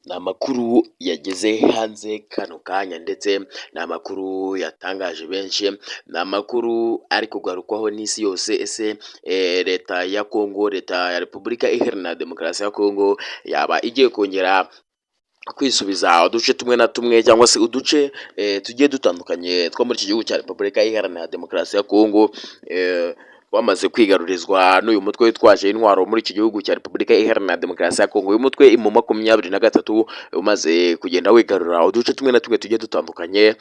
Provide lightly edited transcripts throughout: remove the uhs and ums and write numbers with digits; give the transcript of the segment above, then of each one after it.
Ni amakuru yageze hanze kano kanya, ndetse ni amakuru yatangaje benshi, ni amakuru ari kugarukwaho n'isi yose. Ese leta ya Kongo, leta ya Repubulika Iharanira Demokarasi ya Kongo, yaba igiye kongera kwisubiza uduce tumwe na tumwe cyangwa se uduce tugiye dutandukanye two muri iki gihugu cya Repubulika Iharanira Demokarasi ya Kongo wamaze kwigarurizwa n'uyu mutwe witwaje intwaro muri iki gihugu cya Repubulika Iharanira Demokarasi ya Kongo? Uyu mutwe mu 23 umaze kugenda wigarurira uduce tumwe na tumwe tugiye dutandukanye,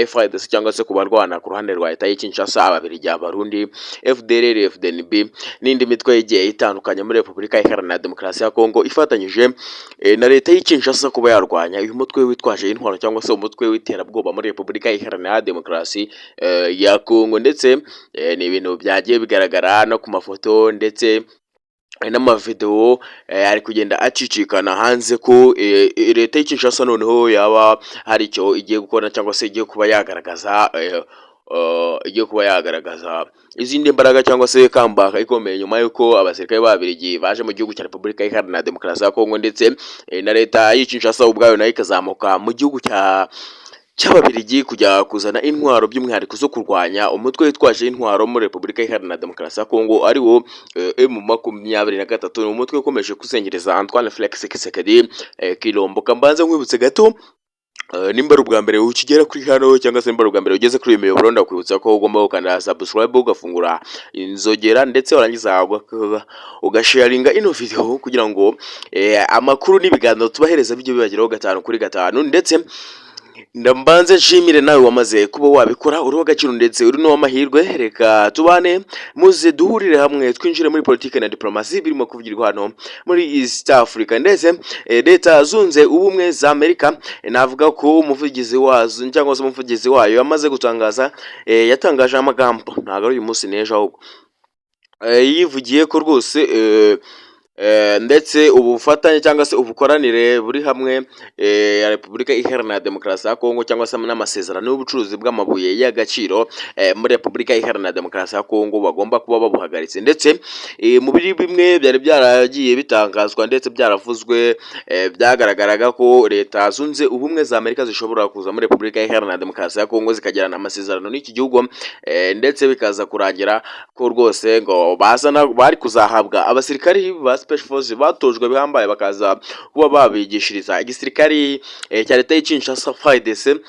FARDC cyangwa se ku barwana ku ruhande rwa leta y'i Kinshasa, Ababiligi, Abarundi, FDLR, FDNB n'indi mitwe igiye itandukanye muri Repubulika Iharanira Demokarasi ya Kongo, ifatanyije na leta y'i Kinshasa kuba yarwanya uyu mutwe witwaje intwaro cyangwa se umutwe w'iterabwoba muri Repubulika Iharanira Demokarasi ya Kongo. Ndetse ni ibintu byagiye bigaragara no ku mafoto ndetse n'amavidewo ari kugenda acicikana hanze ko leta y'i Kinshasa noneho yaba hari icyo igiye gukora cyangwa se igiye kuba yagaragaza izindi mbaraga cyangwa se comeback ikomeye, nyuma y'uko abasirikare b'Ababiligi baje mu gihugu cya Repubulika Iharanira Demokarasi ya Kongo, ndetse na leta y'i Kinshasa ubwayo nayo ikazamuka mu gihugu cy'Ababiligi kujya kuzana intwaro, by'umwihariko zo kurwanya umutwe witwaje intwaro muri Repubulika Iharanira Demokarasi ya Kongo, ari wo M23. Ni umutwe ukomeje kuzengereza Antoine Felix Tshisekedi Tshilombo. Mbanze nkwibutse gato, nimba ari ubwa mbere ukigera kuri hano cyangwa se nimba ari ubwa mbere ugeze kuri uyu muyoboro, ndakwibutsa ko ugomba gukanda subscribe, ugafungura inzogera, ndetse warangiza ugasharinga ino video kugira ngo amakuru n'ibiganiro tubahereza bijye bibageraho gatanu kuri gatanu. Ndetse ndambanze nshimire nawe wamaze kuba wabikora, uri uw'agaciro ndetse uri n'uw'amahirwe. Reka tubane, muze duhurire hamwe, twinjire muri politiki na diplomasi birimo kuvugirwa hano muri East Africa. Ndetse Leta Zunze Ubumwe za Amerika, navuga ko umuvugizi wazo cyangwa se umuvugizi wayo yamaze gutangaza, yatangaje amagambo, ntabwo ari uyu munsi, n'ejo ahubwo, yivugiye ko rwose ndetse ubufatanye cyangwa se ubukoranire buri hamwe ya Repubulika Iharanira Demokarasi ya Kongo cyangwa se n'amasezerano y'ubucuruzi bw'amabuye y'agaciro muri Repubulika Iharanira Demokarasi ya Kongo bagomba kuba babuhagaritse. Ndetse mu biri bimwe byari byaragiye bitangazwa ndetse byaravuzwe, byagaragaraga ko Leta Zunze Ubumwe za Amerika zishobora kuza muri Repubulika Iharanira Demokarasi ya Kongo zikagirana amasezerano n'iki gihugu, ndetse bikaza kurangira ko rwose ngo bazana bari kuzahabwa abasirikari ba Special Force batojwe bihambaye, bakaza kuba babigishiriza igisirikari cya leta y'i Kinshasa, FARDC,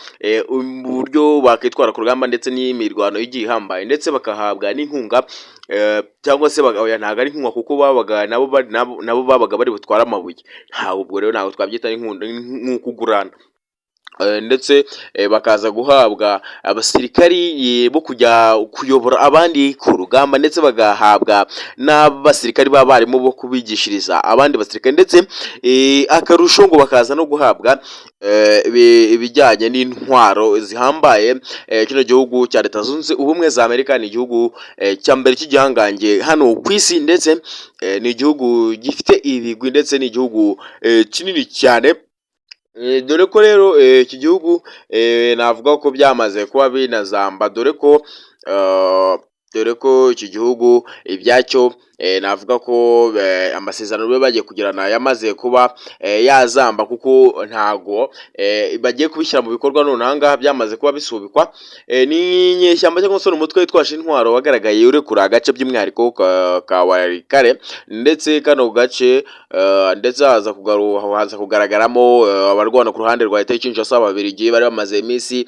uburyo bakitwara ku rugamba ndetse n'imirwano igiye ihambaye, ndetse bakahabwa n'inkunga cyangwa se oya, ntabwo ari inkunga kuko babaga nabo babaga bari butware amabuye. Ntabwo ubwo rero ntabwo twabyita inkunga, nk'ukugurana. Ndetse bakaza guhabwa abasirikari bo kujya kuyobora abandi ku rugamba, ndetse bagahabwa n'abasirikari b'abarimu bo kubigishiriza abandi basirikari, ndetse akarusho ngo bakaza no guhabwa ibijyanye n'intwaro zihambaye. Kino gihugu cya Leta Zunze Ubumwe za Amerika ni igihugu cya mbere cy'igihangange hano ku isi, ndetse ni igihugu gifite ibigwi, ndetse ni igihugu kinini cyane. Dore ko rero iki gihugu navuga ko byamaze kuba binazamba, dore ko iki gihugu ibyacyo navuga ko amasezerano bari bagiye kugirana yamaze kuba yazamba, kuko ntago bagiye kubishyira mu bikorwa none aha ngaha, byamaze kuba bisubikwa. Ni inyeshyamba cyangwa se umutwe witwaje intwaro wagaragaye urekura agace by'umwihariko ka Walikale, ndetse kano gace ndetse haza kugaragaramo abarwana ku ruhande rwa leta y'i Kinshasa, Ababiligi bari bamaze iminsi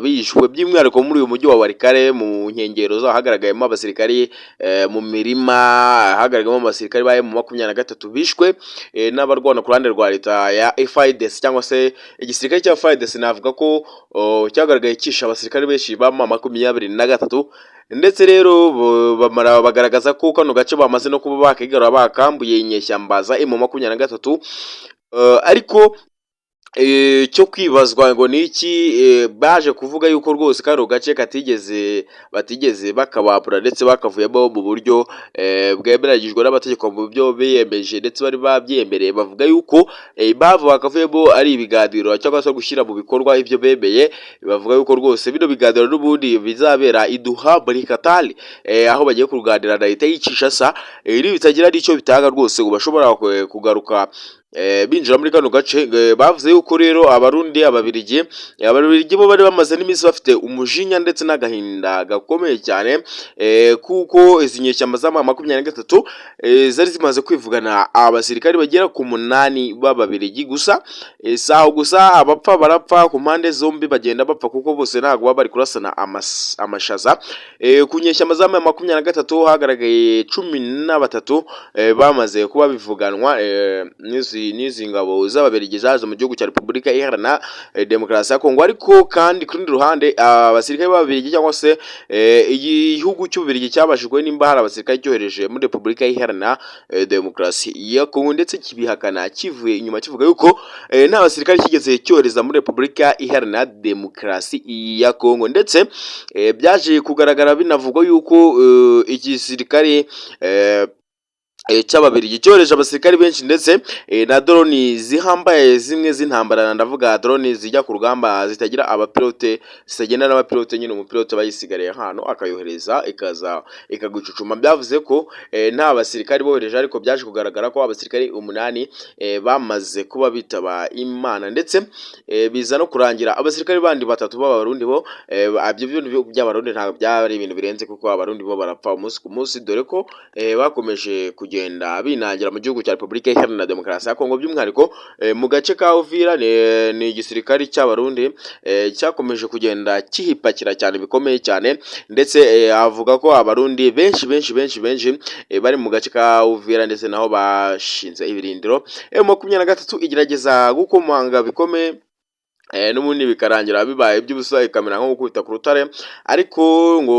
bishwe, by'umwihariko muri uyu mujyi wa Walikale. Mu nkengero zaho hagaragayemo abasirikari, mu mirima hagaragayemo abasirikari ba M23 bishwe n'abarwana ku ruhande rwa leta ya FARDC cyangwa se igisirikare cya FARDC. Navuga ko cyagaragaye kishe abasirikari benshi ba M23. Ndetse rero bamara bagaragaza ko kano gace bamaze no kuba bakigarura, bakambuye inyeshyamba za M23. Ariko cyo kwibazwa ngo ni iki, baje kuvuga yuko rwose kano gace katigeze batigeze bakabambura, ndetse bakavuyemo mu buryo bwemeranyijwe n'amategeko mu byo biyemeje ndetse bari babyemereye. Bavuga yuko impamvu bakavuyemo ari ibiganiro cyangwa se gushyira mu bikorwa ibyo bemeye. Bavuga yuko rwose bino biganiro n'ubundi bizabera i Doha muri Qatar, aho bagiye kuganira na leta y'i Kinshasa, nibitagira n'icyo bitanga rwose ngo bashobora kugaruka. binjira muri kano gace. Bavuze yuko rero Abarundi, Ababirigi bo bari bamaze n'iminsi bafite umujinya ndetse n'agahinda gakomeye cyane, kuko izi nyeshyamba za M23 zari zimaze kwivugana abasirikari bagera ku 8 b'Ababirigi gusa. Si aho gusa, abapfa barapfa ku mpande zombi, bagenda bapfa kuko bose ntabwo baba bari kurasana amashaza. Ku nyeshyamba za M23 hagaragaye 13 bamaze kuba bivuganwa n'izi ngabo z'Ababirigi zaje mu gihugu cya Repubulika Iharanira Demokarasi ya Kongo. Ariko kandi ku rundi ruhande, abasirikare b'Ababirigi cyangwa se igihugu cy'Ububirigi cyabashijwe nimba hari abasirikare cyohereje muri Repubulika Iharanira Demokarasi ya Kongo, ndetse kibihakana kivuye inyuma kivuga yuko nta basirikare kigeze cyohereza muri Repubulika Iharanira Demokarasi ya Kongo. Ndetse byaje kugaragara binavugwa yuko igisirikare cy'Ababirigi cyohereje abasirikari benshi ndetse na drone zihambaye zimwe z'intambara, ndavuga drone zijya ku rugamba zitagira abapilote, zitagenda n'abapilote nyine, umupilote aba yisigariye hano akayohereza ikaza ikagucucuma. Byavuze ko nta basirikari bohereje, ariko byaje kugaragara ko abasirikari 8 bamaze kuba bitaba Imana, ndetse biza no kurangira abasirikari bandi batatu b'Abarundi bo ibyo bintu by'Abarundi ntabwo byari ibintu birenze, kuko Abarundi bo barapfa umunsi ku munsi, dore ko bakomeje kugenda binangira mu gihugu cya Repubulika Iharanira Demokarasi ya Kongo, by'umwihariko mu gace ka Uvira. Ni igisirikari cy'Abarundi cyakomeje kugenda kihipakira cyane bikomeye cyane, ndetse avuga ko Abarundi benshi benshi benshi benshi bari mu gace ka Uvira, ndetse naho bashinze ibirindiro. M23 igerageza gukomanga bikomeye, n'ubundi bikarangira bibaye iby'ubusa, ikamera nko gukubita ku rutare. Ariko ngo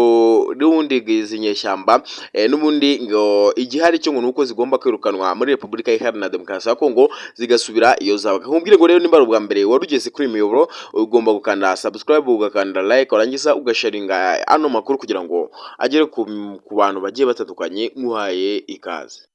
n'ubundi izi nyeshyamba n'ubundi ngo igihari cyo ngo ni uko zigomba kwirukanwa muri Repubulika Iharanira Demokarasi ya Kongo, zigasubira iyo zabaga. Nkubwire ngo rero nimba ari ubwa mbere wari ugeze kuri iyi miyoboro, ugomba gukanda subscribe, ugakanda like, warangiza ugasharinga ano makuru kugira ngo agere ku bantu bagiye batandukanye. Nkuhaye ikaze.